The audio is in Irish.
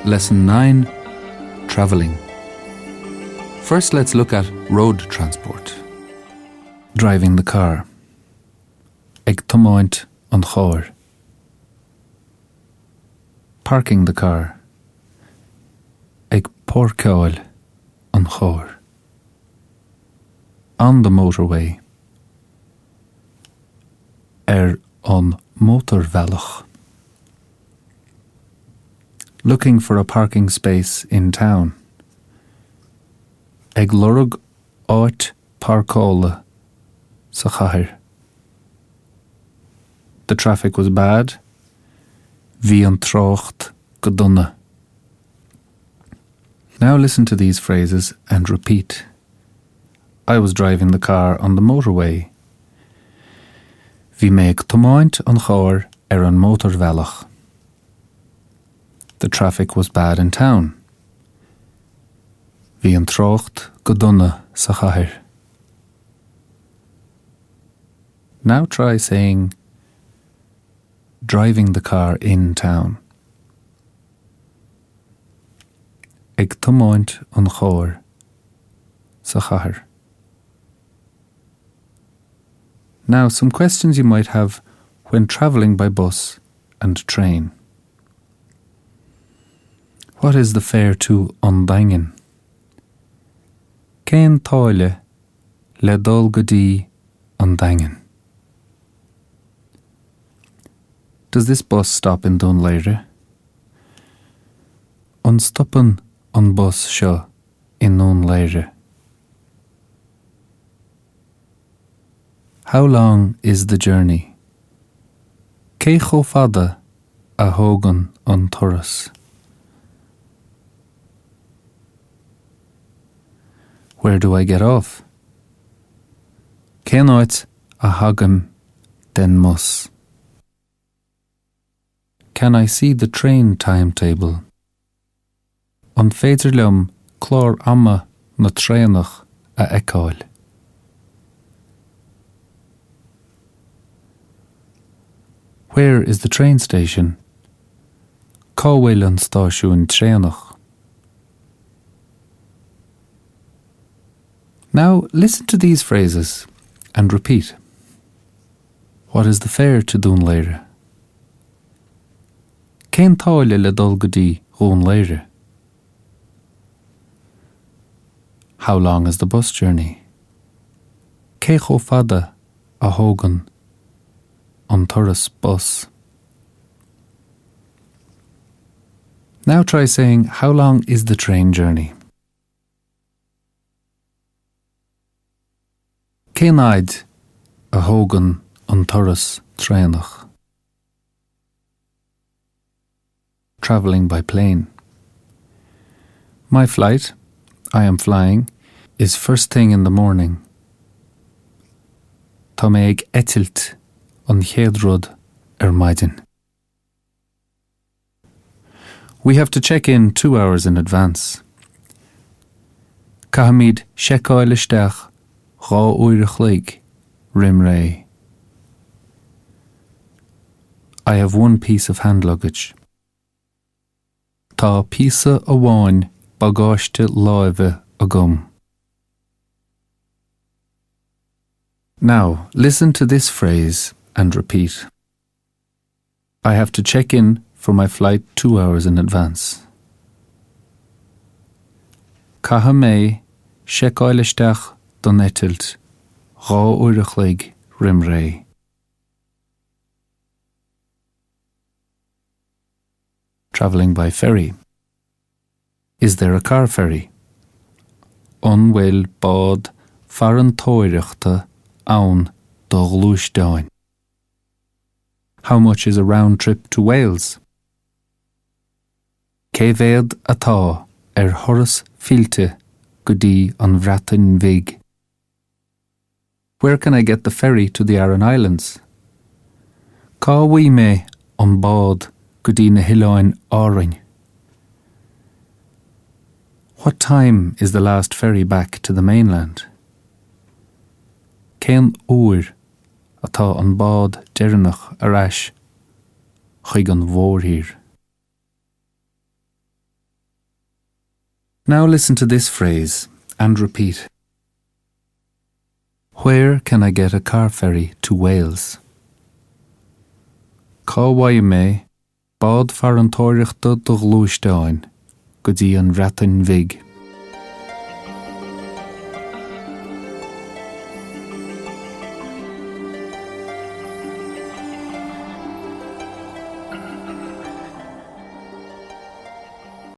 Lesson 9 Travelling. First let's look at road transport. Driving the car. Ag tiomáint an chairr. Parking the car. Ag páirceáil an chairr. On the motorway. Ar an mótarbhealach. Looking for a parking space in town. Ag lorg áit páirceála sa chathair. The traffic was bad. Bhí an trácht go dona. Now listen to these phrases and repeat. I was driving the car on the motorway. Bhí mé ag tiomáint an chairr ar an mótarbhealach. The traffic was bad in town. Bhí an trácht go dona sa chathair. Now try saying driving the car in town. Ag tiomáint an chairr sa chathair. Now some questions you might have when travelling by bus and train. What is the fare to An Daingean? Cén táille le dul go dtí an Daingean? Does this bus stop in Dún Laoghaire? An stopann an bus seo i nDún Laoghaire? How long is the journey? Cé chomh fada a thógann an turas? Where do I get off? Cén áit a thagaim den mbus? Can I see the train timetable? An féidir liom clár ama na traenach a fheiceáil? Where is the train station? Cá bhfuil an stáisiún traenach? Now listen to these phrases and repeat. What is the fare to Dún Laoghaire? Cén táille le dul go dtí Dún Laoghaire? How long is the bus journey? Cé chomh fada a thógann an turas bus? Now try saying how long is the train journey? Cén fhaid a thógann an turas traenach? Travelling by plane. My flight, I am flying, is first thing in the morning. Tá mé ag eitilt an chéad rud ar maidin. We have to check in 2 hours in advance. Caithfimid seiceáil isteach 2 uair a chloig roimh ré. I have one piece of hand luggage. Tá píosa amháin bagáiste láimhe agam. Now, listen to this phrase and repeat. I have to check in for my flight 2 hours in advance. Caithfidh mé seiceáil isteach don eitilt 2 uair a chloig roimh ré. Travelling by ferry. Is there a car ferry? An bhfuil bád farantóireachta ann do ghluaisteáin? How much is a round trip to Wales? Cé mhéad atá ar thuras fillte go dtí an Bhreatain Bhig? Where can I get the ferry to the Aran Islands? Cá bhfaighidh mé an bád go dtí na hOileáin Árainn? What time is the last ferry back to the mainland? Cén uair atá an bád deireanach ar ais chuig an mhórthír. Now listen to this phrase and repeat. Where can I get a car ferry to Wales? Cá bhfaighidh mé bád farantóireachta do ghluaisteáin go dtí an Bhreatain Bhig?